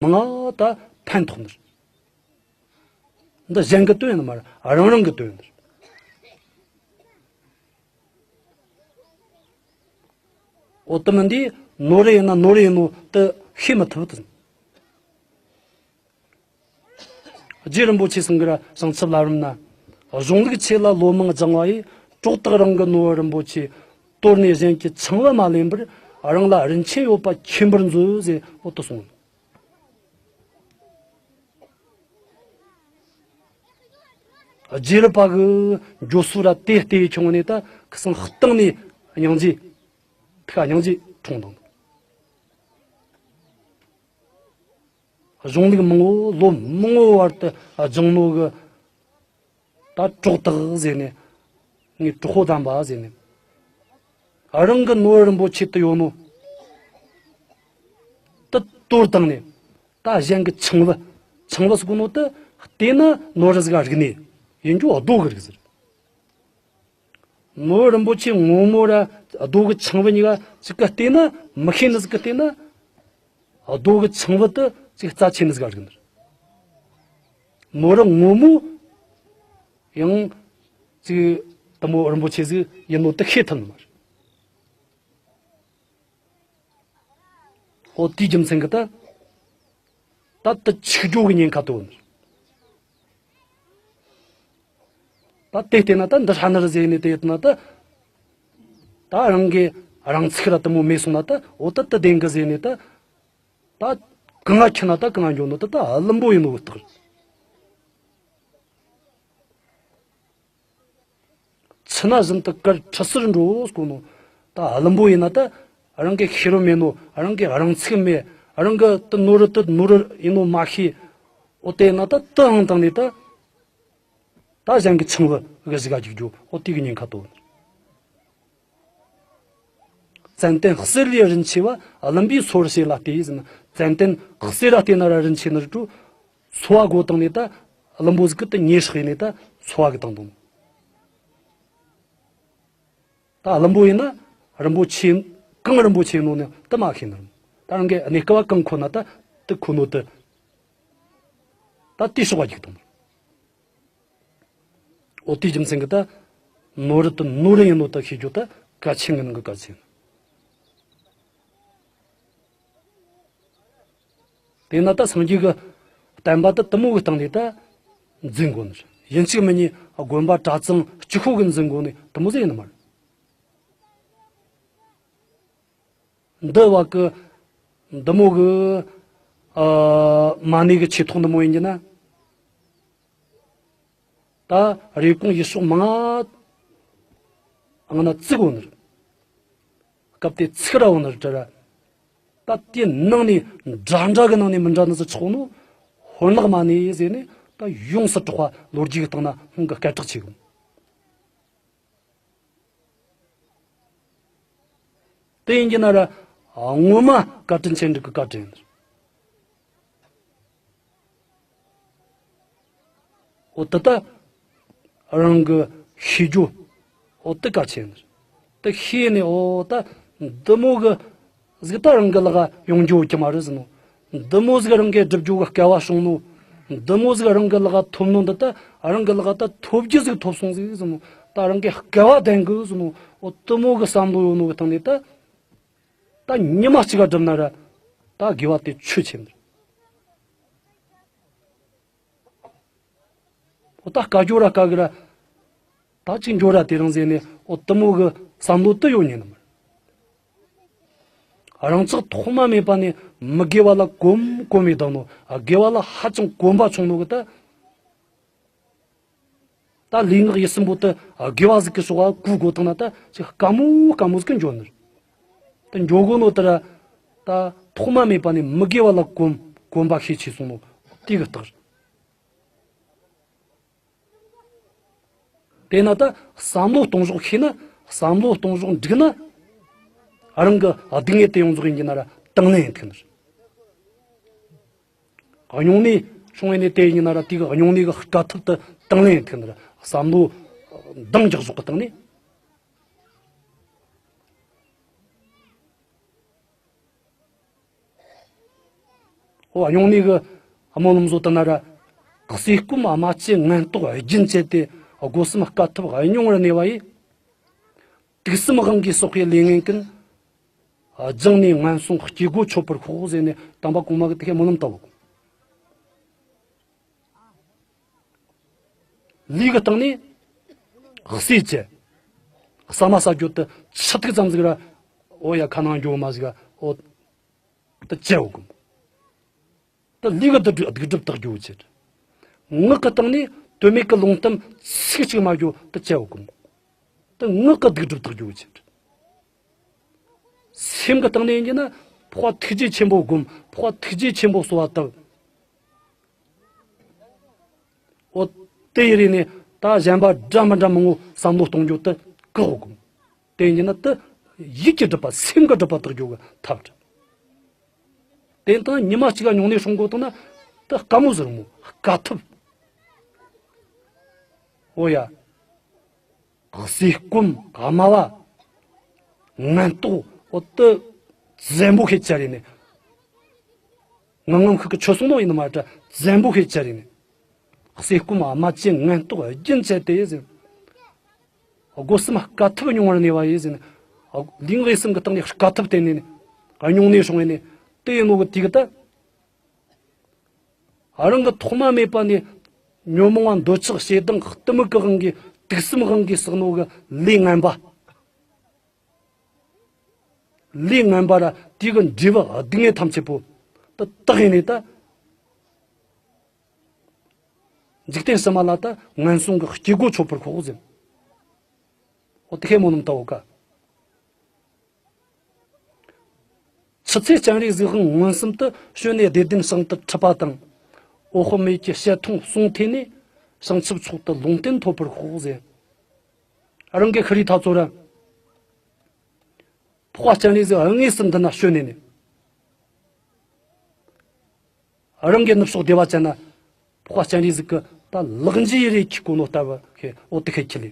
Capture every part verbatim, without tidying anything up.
མང་ང་ད་ཕན་ཐོགས་ནི་རེད། འདི་གཞན་གྱི་དོན་ཡིན་ནི་མ་རེད། རང་རང་གི་དོན་ཡིན་ནི་རེད། འོ་དེ་མིན་དེ་ནོར་ཡིན་ན་ནོར་ཡིན་ནོ་དེ་ཤེས་མི་ཐུབ་དེ། རྗེ་རིན་པོ་ཆེ་ཚང་གི་ར་བྱང་ཆུབ་ལམ་རིམ་ན། གཞུང་ལུགས་ཆེ་ལ་ལོ་མང་སྦྱངས་པ་ཡིས། གྲོགས་དག་རང་གི་ནོར་བུ་རིན་པོ་ཆེ། དོར་ནས་གཞན་གྱི་ཆང་བུ་མ་ལེན་པར། རང་ལ་རིན་ཆེན་ཡོད་པ་མཁྱེན་པར་མཛོད་ཟེར། འོ་དེ་གསུངས། རྗེ་རུ་པ་གི་འགྱོ་སུ་ར་དེ་ལྟས་ཁྱོང་ནས་ད་ཁི་སང་གཏིང་ནས་སྙིང་རྗེ། ཐུགས་སྙིང་རྗེ་འཁྲུངས་དང་། གཞུང་ལུགས་མང་བོ་ལོ་མང་བོ་བར་དུ་སྦྱངས་ནོ་གི། ད་གྲོགས་དག་ཟེར་ནས། ངའི་གྲོགས་པོ་དམ་པ་ཟེར་ནས། རང་གི་ནོར་རིན་པོ་ཆེ་དུ་ཡོད་ནོ། དུ་དོར་བཏང་ནས། ད་གཞན་གྱི་ཆང་བུ། ཆང་བུ་ཟེར་གོ་ནོ་དུ་བལྟས་ན་ནོར་རི་ཟིག་ག་རིག་ནས། ཡིན་རྒྱུ་རྡོ་གི་རིག་ཟེར། ནོར་རིན་པོ་ཆེ་ངོ་མོ་ར་རྡོ་གི་ཆང་བུ་གཉིས་ཀ་ཅིག་ག་བལྟས་ན། མི་ཤེས་ནི་ཟིག་ག་བལྟས་ན། རྡོ་གི་ཆང་བུ་དུ་ཅིག་རྩ་ཆེ་ནི་ཟིག་ག་རིག་ནི་རེད། ནོར་རི་ངོ་མོ་ཡང་ཅིག་དུ་མོ་རིན་པོ་ཆེ་ཟིག་ཡིན་ནོ་དུ་ཤེས་ཐུབ་ནི་མ་རེད། ཨོ་དེའི་རྒྱུ་མཚན་གི་ད། ད་དུ་ཆིག་རྒྱོ་གི་ཉེན་ཁ་དོ་ནི། ད་དེ་བལྟས་ན་ད་འདི་ཧྲ་ནི་རི་ཟེར་ནས་དེ་ཡོད་ན་ད། ད་རང་གི་རང་ཚུགས་ར་དུ་མོ་མེད་སོང་ན་ད། འོ་ད་དུ་བདེན་གི་ཟེར་ནས་ད། ད་གང་ང་ཁྱི་ན་ད་གང་ང་འགྱོ་ནོ་ད་ད་བླུན་པོ་ཡིན་ནོ་བཏགས། ཆི་ན་བཞིན་དུ་གར་ཁྲི་སར་འགྲོ་དགོས་ནོ། ད་བླུན་པོ་ཡིན་ན་ད་རང་གི་ཤེས་རབ་མེད་ནོ། རང་གི་རང་ཚུགས་མེད། རང་གི་དུ་ནོར་རི་དུ་ནོར་རི་ཡིན་ནོ་མ་ཤེས། འོ་དེ་ན་ད་དུ་ཧང་དང་ནས་ད། ད་གཞན་གྱི་ཆང་བུ་གི་གཞི་ག་རྒྱུག་རྒྱུ། འོ་དེ་གི་ཉེན་ཁ་དོ། ཙན་དན་གསེར་ལས་རིན་ཆེ་བ། བླུན་པོས་འཚོ་བར་བྱེད་ལ་ལྟོས་ཟེར་ན། ཙན་དན་གསེར་ར་བལྟས་ན་ར་རིན་ཆེ་ནི་རེད་དྲོ། འཚོ་བ་སྒོ་བཏང་ནས་ད་བླུན་པོ་ཟིག་གི་དུ་ཉེས་བསགས་ནས་ད་འཚོ་བ་གི་བཏང་དང་། ད་བླུན་པོ་ཡིན་ན་རིན་པོ་ཆེ། གང་རིན་པོ་ཆེ་ནོ་ནི་དུ་མ་ཤེས་ནི་རེད། ད་རང་གི་གནས་སྐབས་གང་ཁོ་ན་ད་དུ་ཁོ་ནོ་དུ། ད་དེ་ཕྱོགས་པ་རྒྱུག་དང་། འོ་དེའི་རྒྱུ་མཚན་གྱིས་ད་ནོར་རི་དུ་ནོར་རི་ཡིན་ནོ་ད་ཤེས་རྒྱུ་ད་གལ་ཆེན་གྱི་ནང་གི་གལ་ཆེན། དེས་ན་ད་སངས་རྒྱས་ཀྱི་བསྟན་པ་ད་དུ་མོ་གི་སྟེང་ནས་ད་འཛིན་དགོས་ནི་རེད། ཡིན་གཅིག་མིན་གཉིས་དགོན་པ་གྲྭ་ཚང་གཅིག་པོ་གི་འཛིན་དགོས་ནི་དུ་མོ་ཟིག་ཡིན་ནི་མ་རེད། འདི་བ་གི་འདི་མོ་གི་ཨ་མ་ཎི་གི་ཆོས་ཐོག་འདི་མོ་ཡིན་གྱི་ན། ད་རེབ་གོང་ཡུལ་ཕྱོགས་མང་ང་ང་ན་བཙུགས་འོ་ནི་རེད། སྐབས་དེ་ཚིག་ར་འོ་ནི་རེད་དྲ་ར། ད་དེ་ནང་ནས་འདྲ་འདྲ་གི་ནང་ནས་མི་འདྲ་ནི་ཟིག་ཆགས་ནོ། ཧོར་ནག་མ་ཎི་ཟེར་ནས་ད་ཡོངས་སུ་གྲགས་པ་ལོ་རྒྱུས་ཀྱི་སྟེང་ན་ཧོང་གི་སྐད་གྲགས་ཆེ་གི། དེ་ཡིན་གྱི་ན་ར་ངོ་མ་བཀའ་དྲིན་ཆེན་འགྲིག་གི་བཀའ་དྲིན། འོ་དེ་ད་རང་གི་ཤེས་རྒྱུ། འོ་དེ་གལ་ཆེན། དེ་ཤེས་ནས་འོ་ད་འདི་མོ་གི་ཟིག་ད་རང་གི་ལག་ཡོང་རྒྱུ་གི་མ་རེད་ཟེར་ནོ། འདི་མོ་ཟིག་རང་གི་སྒྲུབ་རྒྱུ་གི་སྐལ་བ་བྱུང་ནོ། འདི་མོ་ཟིག་རང་གི་ལག་ཐོབ་ནོ་འདི་ད་རང་གི་ལག་ད་ཐོབ་རྒྱུ་ཟིག་ཐོབ་སོང་ཟིག་ཟེར་ནོ། ད་རང་གི་སྐལ་བ་ལྡན་གི་ཟེར་ནོ། འོ་དེ་མོ་གི་བསམ་བློ་ཡོད་ནོ་གི་སྟེང་ནས་ད། ད་ཉི་མ་གཅིག་ག་བསྒྲུབས་ན་ར། ད་དགེ་བ་དེ་ཆོས་ཆེན་པོ། འོ་ད་དཀའ་འགྱོ་ར་དཀའ་གི་ར། ད་ཅིག་འགྱོ་ར་དེ་རིང་ཟེར་ནས་འོ་དེ་མོ་གི་བསམ་བློ་དུ་ཡོད་ཉན་ནམ། རང་ཅག་ཐོག་མ་མེད་པ་ནས་མི་དགེ་བ་ལ་གོམས་གོམས་མེད་དང་ནོ། དགེ་བ་ལ་ཧ་ཅང་གོམས་པ་བྱུང་ནོ་གི་ད། ད་ལུས་ངག་ཡིད་གསུམ་པོ་དུ་དགེ་བ་ཟིག་གི་ཕྱོགས་ལ་བཀོལ་དགོས་བཏང་ན་ད་ཅིག་དཀའ་མོ་དཀའ་མོ་ཟིག་གི་འགྱོ་ནི་རེད། ད་འགྱོ་དགོས་ནོ་དེ་ར། ད་ཐོག་མ་མེད་པ་ནས་མི་དགེ་བ་ལ་གོམས་གོམས་པ་ཤས་ཆེ་སོང་ནོ་དེ་གི་རྟགས་རེད། དེས་ན་ད་བསམ་བློ་གཏོང་ཕྱོགས་ཤེས་ན། བསམ་བློ་གཏོང་ཕྱོགས་འགྲིག་ན། རང་གི་སྡུག་བསྔལ་དེ་ཡོངས་རྫོགས་ཡིན་གྱི་ན་ར་དང་ལེན་ཐུབ་ནི་རེད། སྙིང་ནད་བྱུང་བའི་ནད་དེ་ཡིན་ན་ར་དེ་གི་སྙིང་ནད་གི་དཀའ་ཐུབ་དུ་དང་ལེན་ཐུབ་ནི་ར་བསམ་བློ་འདང་རྒྱག་ཕྱོགས་གི་སྟེང་ནས། འོ་སྙུང་གནས་ཀྱི་སྨོན་ལམ་བཟོ་དུ་ན་ར། ཟས་སྐོམ་སྨྲ་བཅད་ངན་རྟོག་རྒྱུན་བཅད་དེ། སྒོ་གསུམ་དཀའ་ཐུབ་སྙུང་བར་གནས་པ་ཡིས། དུག་གསུམ་དབང་གིས་སྲོག་གི་ལས་ངན་ཀུན། སྦྱངས་ནས་ངན་སོང་སྐྱེ་སྒོ་ཆོད་པར་ཤོག་ཟེར་ནས་དམ་པ་གོང་མ་གིས་དེ་ཁའི་སྨོན་ལམ་བཏབ། ལུས་ཀྱི་སྟེང་ནས་ཟས་བཅད། ཟ་མ་ཟ་རྒྱུ་དེ་ཆུ་ཐིགས་ཙམ་ཟིག་ར། འོ་ཡ་ཁ་ནང་འགྱོ་མ་ཟིག་འོ་དེ་བཅད་འོ་གོ། དེ་ལུས་ཀྱི་སྡིག་སྒྲིབ་དག་རྒྱུ་བཅད། ངག་གི་སྟེང་ནས་དོན་མེད་ཀྱི་ལུང་གཏམ་ཚིག་གཅིག་མ་རྒྱུ་དེ་བཅད་འོ་གོ། དེ་ངག་གི་སྡིག་སྒྲིབ་དག་རྒྱུ་བཅད། སེམས་ཀྱི་སྟེང་ནས་ཡིན་གྱི་ན་འཕགས་པ་ཐུགས་རྗེ་ཆེན་པོ་སྒོམ། འཕགས་པ་ཐུགས་རྗེ་ཆེན་པོ་གསོལ་བ་བཏབ། འོ་དེ་ཡི་རིགས་ནས་ད་གཞན་པ་འདྲ་མི་འདྲ་མང་བོ་བསམ་བློ་གཏོང་རྒྱུ་དེ་བཀག་གོ། དེ་ཡིན་གྱི་ན་དེ་ཡིད་ཀྱི་སྒྲིབ་པ་སེམས་ཀྱི་སྒྲིབ་པ་དག་རྒྱུ་གི་ཐབས་རེད། དེ་ལྟར་ཉི་མ་གཅིག་ག་སྙུང་གནས་སྲུང་དགོས་བཏང་ན་དེ་དཀའ་མོ་ཟེར་མོ་དཀའ་ཐུབ། འོ་ཡ། ཟས་སྐོམ་དམའ་བ། ངན་རྟོག་འོ་དེ་བཙན་པོ་ཁེ་ཅ་རེ་ནས། ངང་ངམ་ཤུགས་ཀྱི་ཆོད་སོང་ནོ་ཡིན་ནི་མ་ད་བཙན་པོ་ཁེ་ཅ་རེ་ནས། ཟས་སྐོམ་སྨྲ་བཅད་ངན་རྟོག་རྒྱུན་བཅད་དེ་ཟེར། སྒོ་གསུམ་དཀའ་ཐུབ་སྙུང་བར་གནས་པ་ཡིས་ཟེར་ནས། ལུས་ངག་ཡིད་གསུམ་གྱི་སྟེང་ནས་དཀའ་ཐུབ་བསྟེན་ནས་ནི། སྙུང་གནས་སྲུང་བས་ནི། དེ་ཡིན་ནོ་གི་དུས་ཀྱི་ད། རང་གི་ཐོག་མ་མེད་པ་ནས་ཉོན་མོངས་པ་འདོད་ཆགས་ཞེ་སྡང་གཏི་མུག་གི་དབང་གིས་དུག་གསུམ་དབང་གིས་བསགས་ནོ་གི་ལས་ངན་པ། ལས་ངན་པ་ར་དེ་གི་འབྲས་བུ་སྡུག་བསྔལ་ཐམས་ཅད་པོ་དེ་དག་ཡིན་ནས་ད། འཇིག་རྟེན་ཕྱི་མ་ལ་ད་ངན་སོང་གི་སྐྱེ་སྒོ་ཆོད་པར་ཤོག་ཟེར། འོ་དེ་ཁའི་སྨོན་ལམ་བཏབ་འོ་ཀ། ཆུ་ཚོད་སྤྱན་རས་གཟིགས་དབང་མངོན་སུམ་དུ་བྱོན་ནས་བདེ་ལྡན་ཞིང་དུ་ཁྲིད་པ་དང་། འོད་དཔག་མེད་ཀྱི་ཞལ་མཐོང་གསུང་ཐོས་ནས་བྱང་ཆུབ་མཆོག་ཏུ་ལུང་བསྟན་ཐོབ་པར་ཤོག་ཟེར། རང་གི་ཤི་རིའི་ཐ་ཚོ་ར། འཕགས་པ་སྤྱན་རས་གཟིགས་དངོས་སུ་འདི་ན་བྱོན་ནས་ནི། རང་གི་ནུབ་ཕྱོགས་བདེ་བ་ཅན་ན་འཕགས་པ་སྤྱན་རས་གཟིགས་ཀྱི་ད་ལག་འཇུ་ཡི་རེ་ཁྱི་གོ་ནོ་ལྟ་བུ་ཁེ་འོ་དེ་ཁེ་ཁྱི་ལེ།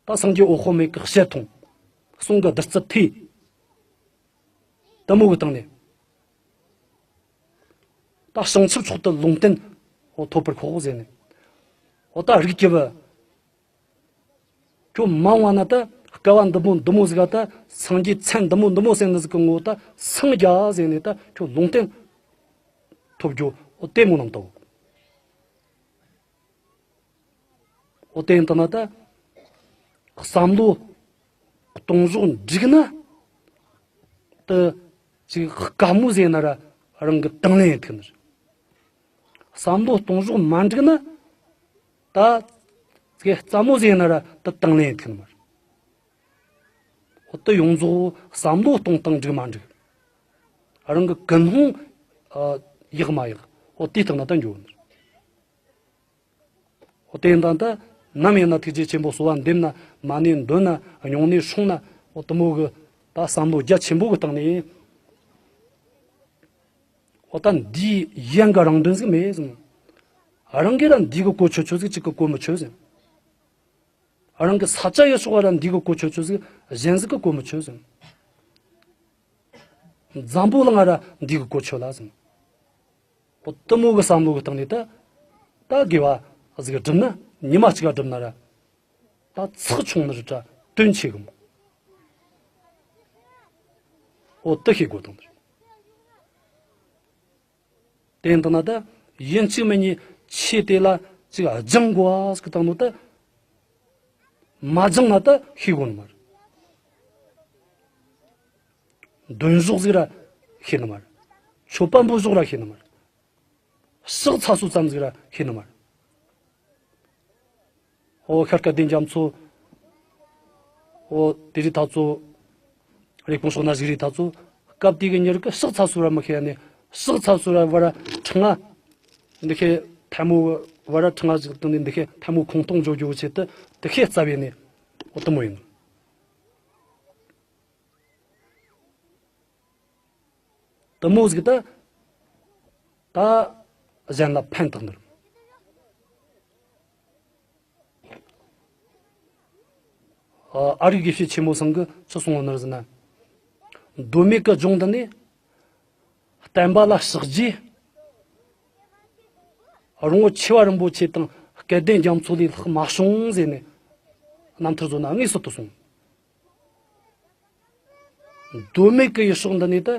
ད་སངས་རྒྱས་འོད་དཔག་མེད་ཀྱི་ཞལ་མཐོང་། གསུང་གི་བདུད་རྩི་ཐོས། དེ་མོ་གི་སྟེང་ནས། ད་བྱང་ཆུབ་མཆོག་ཏུ་ལུང་བསྟན་འོ་ཐོབ་པར་ཤོག་ཟེར་ནས། འོ་ད་རིགས་ཀྱི་བུ། ཁྱོད་མ་འོངས་པ་ན་ད་སྐལ་བ་འདི་མོ་འདི་མོ་ཟིག་ག་ད་སངས་རྒྱས་མཚན་འདི་མོ་འདི་མོ་ཟེར་ནི་ཟིག་གི་ངོ་ད་སངས་རྒྱས་ཟེར་ནས་ད་ཁྱོད་ལུང་བསྟན་ཐོབ་རྒྱུ་འོ་དེ་མོ་ནང་དུ། འོ་དེ་ཡིན་ད་ན་ད་བསམ་བློ་གཏོང་ཕྱོགས་འགྲིག་ན་ད་ཅིག་དཀའ་མོ་ཟེར་ན་ར་རང་གི་དང་ལེན་ཐུག་ནི་རེད། བསམ་བློ་གཏོང་ཕྱོགས་མ་འགྲིག་ན། ད་ཙི་གེ་སླ་མོ་ཟིག་ཡིན་ན་ར་ད་དང་ལེན་ཐུག་ནི་མ་རེད། འོ་ད་ཡོངས་རྫོགས་བསམ་བློ་གཏོང་སྟངས་འགྲིག་མ་འགྲིག། རང་གི་ཀུན་སློང་ཨ་ཡག་མ་ཡག་འོ་དེའི་སྟེང་ན་ད་འགྱོ་ནི་རེད། འོ་དེ་ཡིན་ད་ད་ནམ་ཡིན་ན་ཐུགས་རྗེ་ཆེན་པོ་གསོལ་བ་འདེབས་ན་མ་ཎི་འདོན་ན་སྙུང་གནས་སྲུང་ན་འོ་དེ་མོ་གི་ད་བསམ་བློ་རྒྱ་ཆེན་པོ་གི་སྟེང་ནས། འོ་ད་འདིའི་ཡན་ག་རང་དོན་ཟིག་མེད་ཟེར། རང་གིས་ར་འདི་གི་གོ་ཆོད་ཆོད་ཟིག་གཅིག་གི་གོ་མི་ཆོད་ཟེར། རང་གི་ས་ཆ་ཡི་ཕྱོགས་ར་འདི་གི་གོ་ཆོད་ཆོད་ཟིག་གཞན་ཟིག་གི་གོ་མི་ཆོད་ཟེར། འཛམ་བུ་གླིང་ར་འདི་གི་གོ་ཆོད་ལ་ཟེར། འོ་དེ་མོ་གི་བསམ་བློ་གི་སྟེང་ནས་ད་ད་དགེ་བ་ཟིག་བསྒྲུབ་ན་ཉི་མ་གཅིག་ག་བསྒྲུབ་ན་ར་ད་ཚེགས་ཆུང་ནི་རེད་དྲ་དོན་ཆེ་གི་མོ། འོ་དེ་ཤེས་དགོས་དང་། དེ་ཡིན་ད་ན་ད་ཡིན་གཅིག་མིན་གཉིས་ཆོས་དེ་ལ་ཅིག་སྦྱང་དགོས་ཟིག་བཏང་ནོ་ད། མ་སྦྱངས་ན་ད་ཤེས་དགོས་ནི་མ་རེད། འདོན་ཕྱོགས་ཟིག་ར་ཤེས་ནི་མ་རེད། མཆོད་པ་འབུལ་ཕྱོགས་ར་ཤེས་ནི་མ་རེད། ཕྱག་འཚལ་སྲོལ་ཙམ་ཟིག་ར་ཤེས་ནི་མ་རེད། ཨོ་ཤར་སྐལ་ལྡན་རྒྱ་མཚོ། ཨོ་དེ་རིགས་ད་ཚོ། རེབ་གོང་ཕྱོགས་ན་ཞིག་རིགས་ད་ཚོ། སྐབས་དེ་གི་མྱི་རིགས་ཀྱི་ཕྱག་འཚལ་སྲོལ་ར་མི་ཤེས་ནས་ཕྱག་འཚལ་སྲོལ་ར་བར་ཁྲི་ང་། འདི་ཁའི་ཐལ་མོ་བར་ཁྲི་ང་ཞིག་བཏང་ནས་འདི་ཁའི་ཐལ་མོ་ཁོང་སྟོང་འཇོག་རྒྱུ་བྱེད་དུ་དེ་ཁའི་རྩ་བའི་ནས་ཨོ་དེ་མོ་ཡིན། དེ་མོ་ཟིག་ད། ད་གཞན་ལ་ཕན་ཐོགས་ནི་རེད། ཨ་ཨ་རིག་དགེ་བཤེས་ཆེན་མོ་ཚང་གིས་ཅི་གསུངས་ནི་རེད་ཟེར་ན། མདོ་སྨད་ཀྱི་ལྗོངས་འདི་ནས་ བསྟན་པ་ལ་ཕྱག་རྗེས། རོང་བོ་ཆེ་བ་རིན་པོ་ཆེ་དང་སྐལ་ལྡན་རྒྱ་མཚོ་ལས་ལྷག་མ་བྱུང་ཟེར་ནས་རྣམ་ཐར་བཟོ་ན་དངོས་སུ་དུ་གསུངས། མདོ་སྨད་ཀྱི་ཡུལ་ཕྱོགས་འདི་ནས་ད་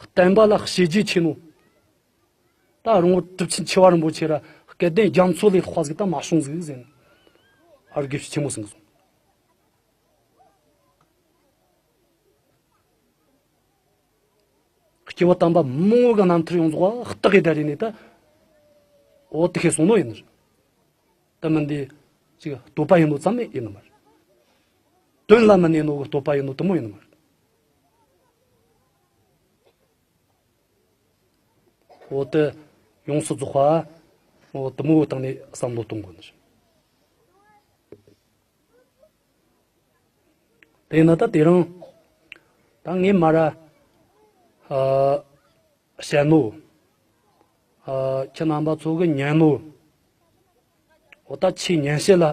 བསྟན་པ་ལ་བྱས་རྗེས་ཆེ་ནོ། ད་རོང་བོ་གྲུབ་ཆེན་ཆེ་བ་རིན་པོ་ཆེ་ར་སྐལ་ལྡན་རྒྱ་མཚོ་ལས་ལྷག་ཟིག་ད་མ་བྱུང་ཟིག་ཟེར་ནས། ཨ་རི་དགེ་བཤེས་ཆེན་མོ་ཟིག་གིས་གསུངས། སྐྱེ་བོ་དམ་པ་མང་བོ་གི་རྣམ་ཐར་ཡོངས་རྫོགས་བ་རྟགས་ཀྱི་ད་རེ་ནས་ད། འོ་དེ་ཁས་སོང་ནོ་ཡིན་ནི་རེད། ད་མིན་དེ་ཅིག་བསྟོད་པ་ཡིན་ནོ་ཙམ་ཡིན་ནི་མ་རེད། དོན་ལ་མི་གནས་ནོ་གི་བསྟོད་པ་ཡིན་ནོ་དེ་མོ་ཡིན་ནི་མ་རེད། འོ་དེ་ཡོངས་སུ་རྫོགས་པ། འོ་དེ་མོ་བོ་སྟེང་ནས་བསམ་བློ་གཏོང་དགོས་ནི་རེད། དེས་ན་ད་དེ་རིང་ད་ངས་མ་ར་ཨ་བཤད་ནོ། ཨ་ཁྱེད་རྣམ་པ་ཚོ་གི་ཉན་ནོ། འོ་ད་ཆེས་ཉན་བཤད་ལ་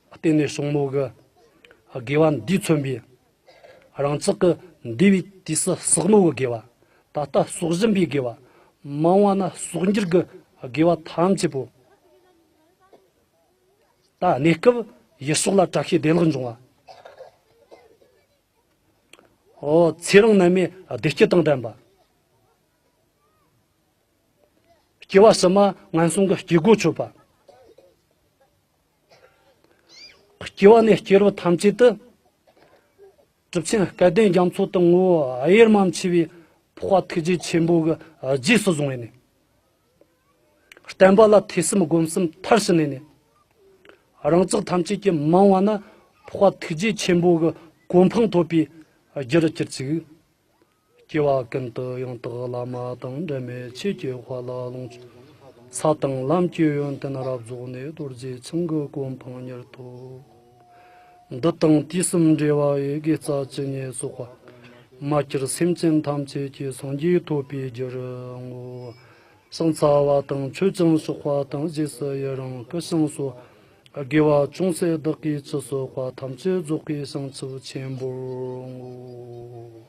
བརྟེན་ནས་བྱུང་ནོ་གི་དགེ་བ་འདིས་མཚོན་པའི་རང་ཅག་གི་འདས་པའི་དུས་སུ་བསགས་ནོ་གི་དགེ་བ། ད་ལྟ་གསོག་བཞིན་པའི་དགེ་བ། མ་འོངས་པ་ན་གསོག་འགྱུར་གི་དགེ་བ་ཐམས་ཅད་པོ། ད་གནས་སྐབས་ཡུལ་ཕྱོགས་ལ་བཀྲ་ཤིས་བདེ་ལེགས་འབྱུང་བ། འོ་ཚེ་རིང་ནད་མེད་བདེ་སྐྱིད་དང་ལྡན་པ། སྐྱེ་བ་ཕྱི་མ་ངན་སོང་གི་སྐྱེ་སྒོ་ཆོད་པ། སྐྱེ་བ་ནས་སྐྱེ་རབས་ཐམས་ཅད་དུ། གྲུབ་ཆེན་སྐལ་ལྡན་རྒྱ་མཚོ་དང་ངོ་བོ་དབྱེར་མ་མཆིས་པའི་འཕགས་པ་ཐུགས་རྗེ་ཆེན་པོ་གི་རྗེས་སུ་བཟུང་བས་ནས། བསྟན་པ་ལ་ཐོས་བསམ་སྒོམ་གསུམ་མཐར་ཕྱིན་ནས་ནས། རང་ཅག་ཐམས་ཅད་ཀྱི་མ་འོངས་པ་ན་འཕགས་པ་ཐུགས་རྗེ་ཆེན་པོ་གི་གོ་འཕང་ཐོབ་པའི་རྒྱུར་གྱུར་ཅིག། སྐྱེ་བ་ཀུན་ཏུ་ཡང་དག་བླ་མ་དང་འབྲལ་མེད་ཆོས་ཀྱི་དཔལ་ལ་ལོངས་སྤྱོད། ས་དང་ལམ་གྱི་ཡོན་ཏན་རབ་རྫོགས་ནས། རྡོ་རྗེ་འཆང་གི་གོ་འཕང་མྱུར་ཐོབ། འདི་དང་དུས་གསུམ་འབྲེལ་བ་ཡི་དགེ་རྩ་ཇི་སྙེད་བསགས་པ། མ་གྱུར་སེམས་ཅན་ཐམས་ཅད་ཀྱི་སངས་རྒྱས་ཐོབ་པའི་རྒྱུར་བསྔོ། ཕྱག་འཚལ་བ་དང་མཆོད་ཅིང་བཤགས་པ་དང་། རྗེས་སུ་ཡི་རང་བསྐུལ་ཞིང་གསོལ། དགེ་བ་ཅུང་ཟད་བདག་གིས་ཅི་བསགས་པ། ཐམས་ཅད་རྫོགས་པའི་བྱང་ཆུབ་ཆེན་པོར་བསྔོ།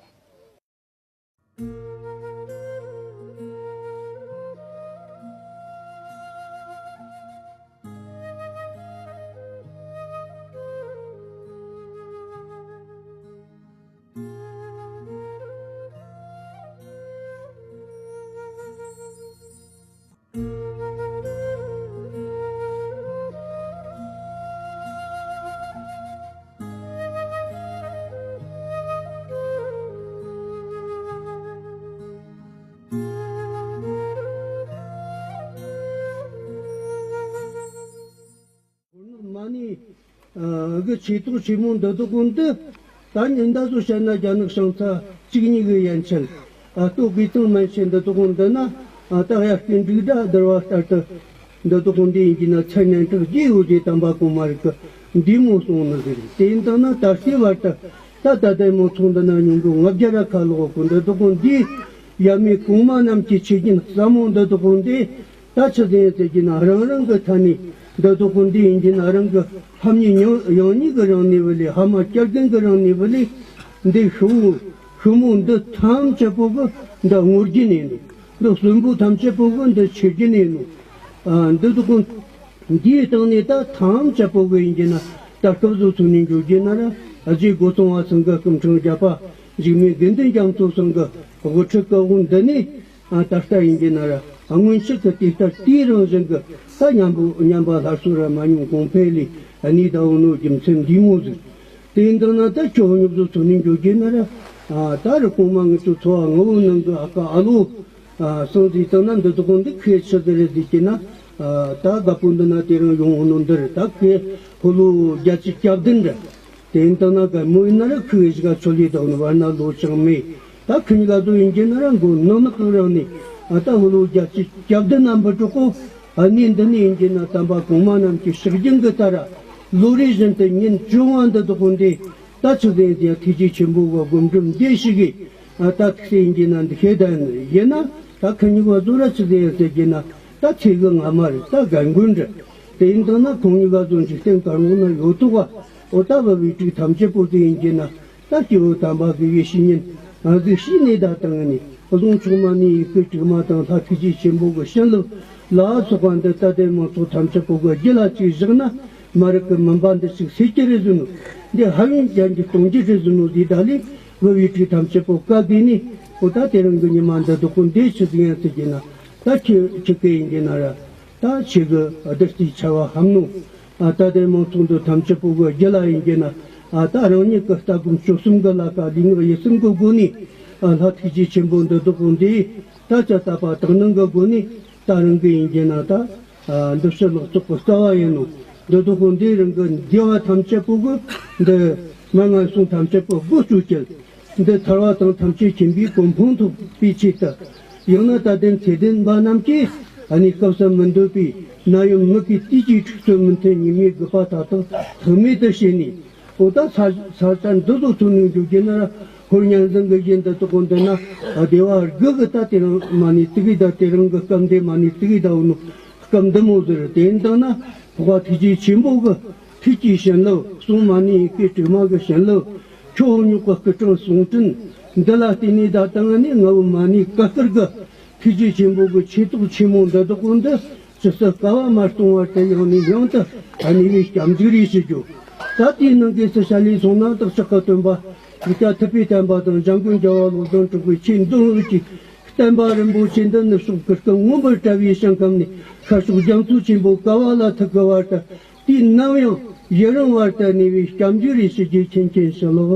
མ་ཎི་གི་ཆོས་ཐོག་ཆེན་མོ་འདི་དག་གོ་འདི། ད་ཉིན་ད་གཟོད་བཤད་ན་རྒྱ་ནག་བྱང་ཚ་གཅིག་གཉིས་གི་ཡན་ཆད། ཨ་ལྟོ་གོས་གཙང་མན་ཆད་འདི་དག་གོ་འདི་ན། ཨ་ད་ཡར་སྐྱིན་འབྲུག་སྒྲ་བསྡུར་བ་ལྟར་དུ། འདི་དག་གོ་འདི་ཡིན་གྱི་ན་ཚད་སྙན་གྲགས་རྒྱས་ཡོད་ཀྱི་དམ་པ་གོང་མ་རིགས་ཀྱི་འདི་མོ་གསུངས་ནི་ཟིག། དེ་ཡིན་དང་ན་ད་ལྟའི་བར་དུ་ད་ད་ལྟའི་མོ་ཚོང་འདི་ན་ཉུང་གི་ལྔ་བརྒྱ་ར་ཁ་ལོག་གོ། འདི་དག་གོ་འདི་ཡབ་མེས་གོང་མ་རྣམས་ཀྱི་ཆོས་རྒྱུན་ཟབ་མོ་འདི་དག་གོ་འདི། ད་ཆི་ཟེར་ཟེར་གྱི་ན་རང་རང་གི་ཐ་ནས་འདི་དག་གོ་འདི་ཡིན་གྱི་ན་རང་གི་ཕམ་ཉེས་ཡང་ཡང་ཉེས་གི་རང་ནས་བུ་ལས་ཕ་མ་སྐྱར་ལྡན་གི་རང་ནས་བུ་ལས་འདི་ཤོ་བོ་ཤོ་མོ་འདི་ཐམས་ཅད་པོ་གི་འདི་ངོར་གྱི་ནས་ནོ། འདི་གསོན་པོ་ཐམས་ཅད་པོ་གི་འདི་ཆེར་གྱི་ནས་ནོ། ཨ་འདི་དག་གོ་འདིའི་སྟེང་ནས་ད་ཐམས་ཅད་པོ་གི་ཡིན་གྱི་ན་ད་སྐབས་སུ་ཚུགས་ནས་འགྱོ་གྱི་ན་ར་རྗེ་སྒོ་སྲུང་བ་ཚང་གི་སྐུ་ཕྲེང་བརྒྱད་པ་འཇིགས་མེད་དགེ་འདུན་རྒྱ་མཚོ་ཚང་གི་དབུ་ཁྲིད་ཀི་དབུ་འདི་ནས། ཨ་ད་ལྟ་ཡིན་གྱི་ན་ར་སྔོན་ཆད་ཀྱི་དེ་ལྟར་དེའི་རང་བཞིན་གྱི་ད་ཉམས་པོ་ཉམས་པ་སླར་གསོ་ར་མ་མྱོང་གོང་འཕེལ་ལས་གནས་ད་འོ་ནོ་རྒྱུ་མཚན་འདི་མོ་ཟིག། དེ་ཡིན་དང་ན་ད་ཁྱོད་ཉོབ་བཟོ་ཚོ་ནས་འགྱོ་གྱི་ན་ར། ཨ་ད་རུ་གོང་མ་ངི་ཚོ་འཚོ་བ་ངི་བོ་ནང་གི་ཨ་ཀ་ཨ་ལོ། ཨ་སང་ཟིག་དང་ན་འདི་དག་འདི་ཁོས་ཆི་ཟིག་རེད་ཟིག་གྱི་ན། ཨ་ད་དགའ་པོ་འདི་ན་དེ་རང་ཡོང་འོ་ནོ་འདི་རེད། ད་ཁོས་ཕོ་ལོ་བརྒྱད་ཅུ་གྱ་བདུན་རེད། དེ་ཡིན་དང་ན་ག་མོ་ཡིན་ན་ར་ཁོའི་གཞི་ག་ཆོ་ལེ་དང་ནི་བར་ན་ལོ་ཅང་མེད། ད་ཁོ་གཉིས་ཀ་ཚོ་ཡིན་གྱི་ན་ར་མགོ་ནག་ནག་གི་རང་ནས་ཨ་ད་ཧུ་ལོ་རྒྱ་ཆེ་སྐྱབས་འདི་རྣམ་པར་གྲོགས་གོ། ཨ་ནི་འདི་ནས་ཡིན་གྱི་ན་དམ་པ་གོང་མ་རྣམས་ཀྱི་ཕྱག་རྒྱུན་གྱི་ལྟར་ལོ་རེ་བཞིན་དུ་ཉིན་བཅོ་ལྔ་འདི་དག་གོ་འདི་ད་ཆུ་ཟེར་ཡང་ཐེག་ཆེན་ཆེན་པོ་གི་སྒོམ་སྒྲུབ་འདི་ཞིག་གིས་ཨ་ད་ཐུགས་སྲས་ཡིན་གྱི་ན་འདི་ཤེས་ད་ཡིན་ན་ད་ཁོ་གཉིས་ཀ་ཚོ་ར་ཆུ་ཟེར་ཡང་ཟེར་གྱི་ན་ད་ཚེ་གི་སྔ་མ་རེད། ད་རྒན་རྒོན་རེད། དེ་ཡིན་དང་ན་ཁོང་གཉིས་ཀ་ཚོ་འཇིག་རྟེན་དཀར་ངོ་ན་ཡོད་ཐུག་ག། འོ་ད་བ་བའི་དྲུག་ཐམས་ཅད་པོ་དེ་ཡིན་གྱི་ན་ད་སྐྱེ་བོ་དམ་པ་གི་ཡེ་ཤེས་ཉིད་ང་ཚོས་ཤེས་ནས་ད་བཏང་ནས་ བཟུང་ཆུང་མ་ནི་ཡི་གེ་དྲུག་མ་དང་ལྷ་ཐུགས་རྗེ་ཆེན་པོ་གི་བྱིན་རླབས་ལ་སོགས་པ་འདི་ད་ལྟའི་མང་ཚོགས་ཐམས་ཅད་པོ་གི་རྒྱུད་ལ་ཅིག་བཞག་ན་མ་རིག་གི་མུན་པ་འདི་ཅིག་སེལ་གྱི་རེད་ཟེར་ནོ། འདི་ཧ་ཡང་ཅན་གྱི་གཏོང་རྒྱུ་རེད་ཟེར་ནོ། དེ་ད་ལས་བུ་བའི་ཁྲིག་ཐམས་ཅད་པོ་བཀའ་བསྡུས་ནས་འོ་ད་དེ་རིང་གི་ཉི་མ་འདི་དག་གོ་འདི་ཆི་ཟིག་ཡང་ཟེར་གྱི་ན་ད་ཁྱི་ཁྱི་སྐད་ཡིན་གྱི་ན་ར། ད་ཁྱེད་ཀྱི་བདུད་རྩིའི་ཆར་བ་ཧམ་ནོ། ཨ་ད་ལྟའི་མང་ཚོགས་འདི་ཐམས་ཅད་པོ་གི་རྒྱུད་ལ་ཡིན་གྱི་ན། ཨ་ད་རང་ཉིད་ཀྱི་ལྟ་སྒོམ་སྤྱོད་གསུམ་གྱི་ལ་ཀ་ལུས་ངག་ཡིད་གསུམ་གྱི་སྒོ་ནས། ཨ་ལྷ་ཐུགས་རྗེ་ཆེན་པོ་འདི་དག་གོ་འདི་ད་ཅི་ལྟ་བ་དག་སྣང་གི་སྒོ་ནས་ད་རང་གི་ཡིན་གྱི་ན་ད། ཨ་འདི་ཕྱི་ལོག་ཚོགས་ཀྱི་རྩ་བ་ཡིན་ནོ། འདི་དག་གོ་འདི་རང་གི་དགེ་བ་ཐམས་ཅད་པོ་གི་འདི་མན་ངན་སོང་ཐམས་ཅད་པོ་སྒོ་གཅོད་ཅིང་། འདི་ཐར་བ་དང་ཐམས་ཅད་མཁྱེན་པའི་གོ་འཕང་ཐོབ་པའི་ཆེད་དུ། ཡང་ན་དད་ལྡན་ཚད་ལྡན་པ་རྣམས་ཀྱིས་ཨ་ནི་སྐབས་སུ་མི་འདོད་པའི་ནད་ཡམས་མུ་གེའི་དུས་ཀྱི་འཁྲུག་རྩོད་མི་མཐུན་ཉེས་མེད་རྒུད་པ་མཐའ་དག་ཐོགས་མེད་དུ་བྱས་ནས། འོ་ད་ས་ས་ཆ་འདི་ཚོ་ཚུར་ནས་འཇུག་རྒྱུ་ན་ར་ཧོར་གཉན་ཟིང་གི་ཡུལ་འདི་དག་གོ་འདི་ན་བདེ་བ་དགུ་གི་ད་དེ་རིང་མ་ནི་དུ་གི་ད་དེ་རིང་གི་སྐབས་འདི་མ་ནི་དུ་གི་ད་འོ་ནོ། སྐབས་འདི་མོ་ཟེར་དེ་ཡིན་དང་ན་འཕགས་པ་ཐུགས་རྗེ་ཆེན་པོ་གི་ཐུགས་ཀྱི་བྱིན་རླབས་གསུང་མ་ཎི་ཡི་གེ་དྲུག་མ་གི་བྱིན་རླབས། ཁྱོད་འོ་ཉོག་གི་སྐུ་དྲིན་གསུང་དྲིན་འདི་ལ་བརྟེན་ནས་ད་ལྟ་ང་ནི་ང་བོ་མ་ཎི་བཀའ་གཏེར་གི་ཐུགས་རྗེ་ཆེན་པོ་གི་ཆོས་ཐོག་ཆེན་མོ་འདི་དག་གོ་འདི་ཇི་སྲིད་བསྐལ་བ་མ་སྟོང་བར་དུ་ཡང་ནས་ཡང་དུ་གནས་པའི་སྐྱབས་འཇུག་རེ་ཞུ་རྒྱུ། ད་དེའི་ནང་གི་སུ་ཞལ་ལས་སོང་ན་བདག་ཅག་གི་སྟོན་པ་ཡིག་བརྒྱ་ཐེག་པའི་བསྟན་པ་དང་འཇམ་མགོན་རྒྱལ་བ་བློ་བཟང་གྲགས་པའི་ཆོས་འདུལ་ལུགས་ཀྱི་བསྟན་པ་རིན་པོ་ཆེ་འདི་ནུབ་ཕྱོགས་ཀྱི་སྐུ་མངོན་པར་བཀྲ་བའི་ཞིང་ཁམས་ནས་ཤར་ཕྱོགས་རྒྱ་མཚོ་ཆེན་པོ་ཀ་བ་ལ་ཐུག་གི་བར་དུ། དུས་ནམ་ཡང་ཡུན་རིང་བར་དུ་གནས་པའི་སྐྱབས་འཇུག་རེ་ཞུ་རྒྱུ་མཁྱེན་མཁྱེན་ཞུ་ལོ།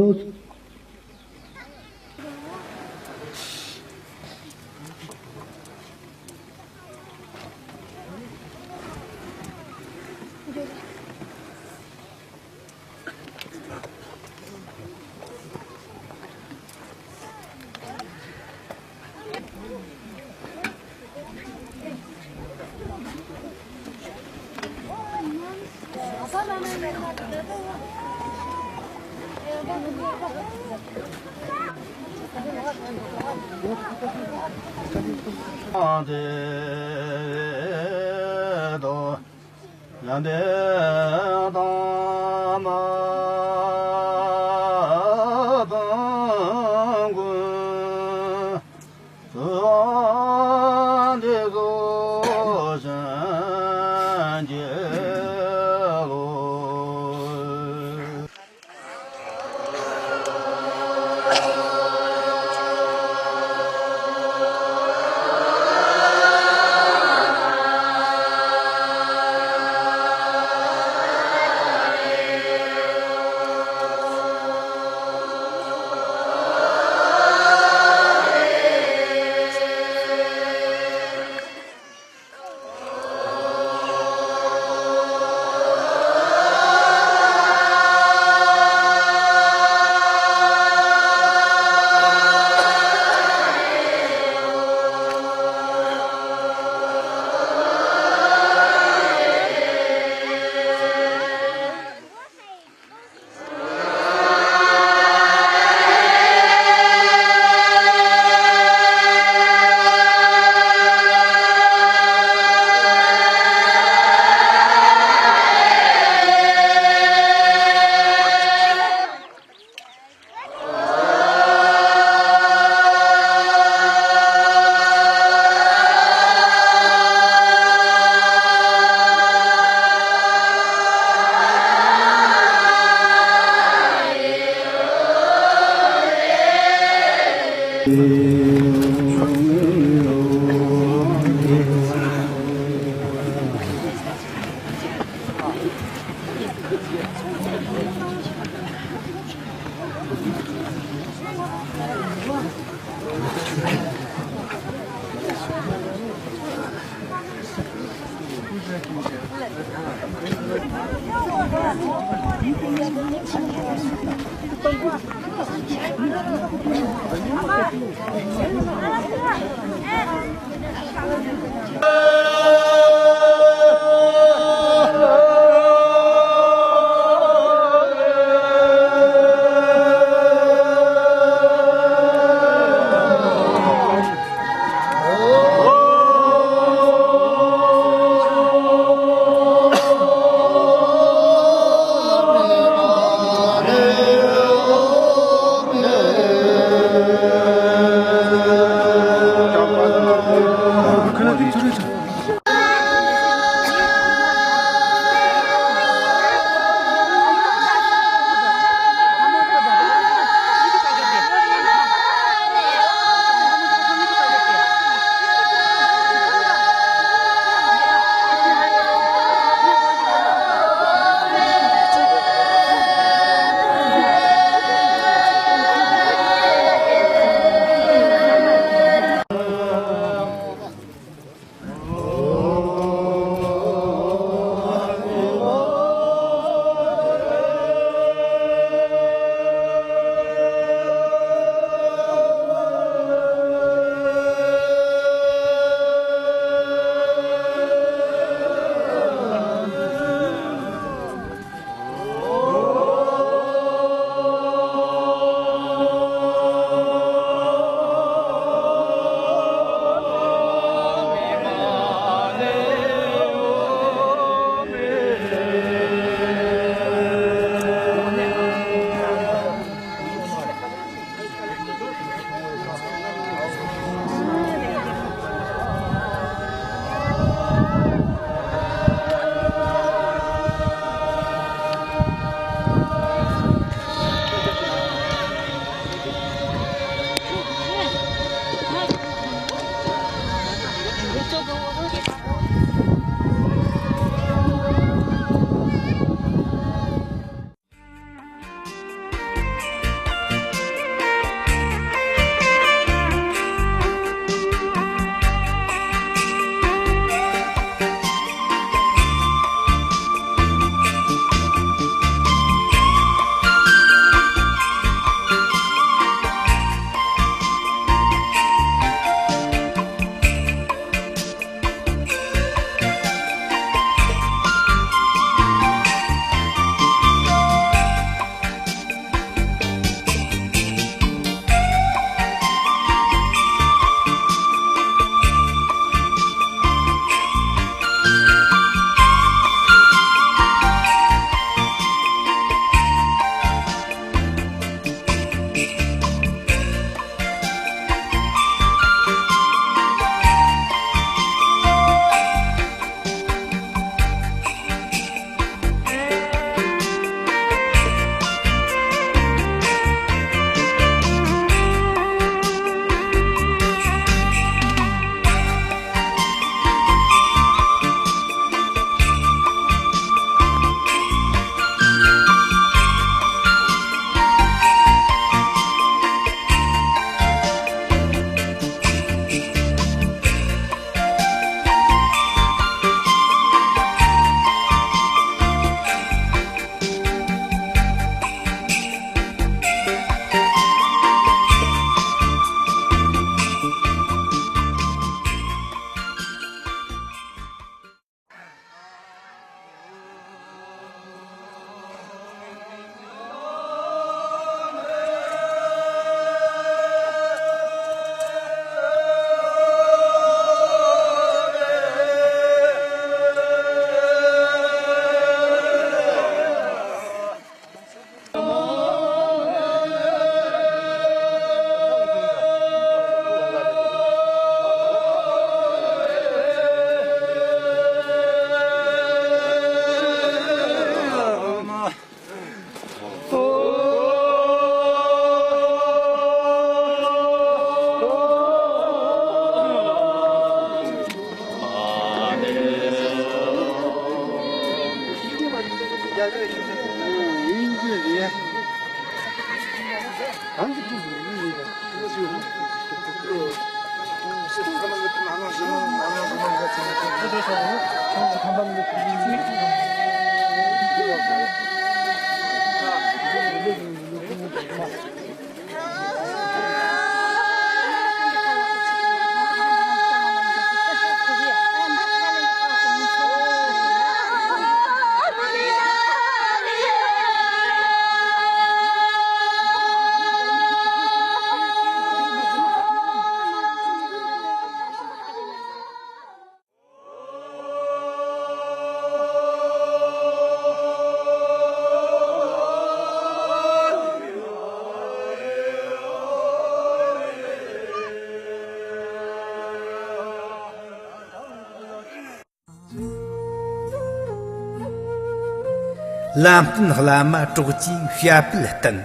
ལམ་སྟོན་བླ་མ་གྲོགས་ཀྱིས་བྱ་སྤེལ་བསྟན།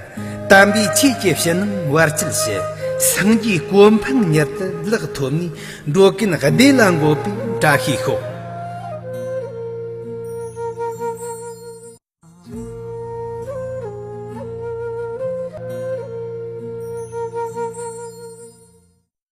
དམ་པའི་ཆོས་ཀྱི་ཕྱི་ནང་བར་ཆད་ཞི། སངས་རྒྱས་གོ་འཕང་མྱུར་དུ་ལེགས་ཐོབ་ནས། འགྲོ་ཀུན་བདེ་ལ་འགོད་པའི་བཀྲ་ཤིས་ཤོག།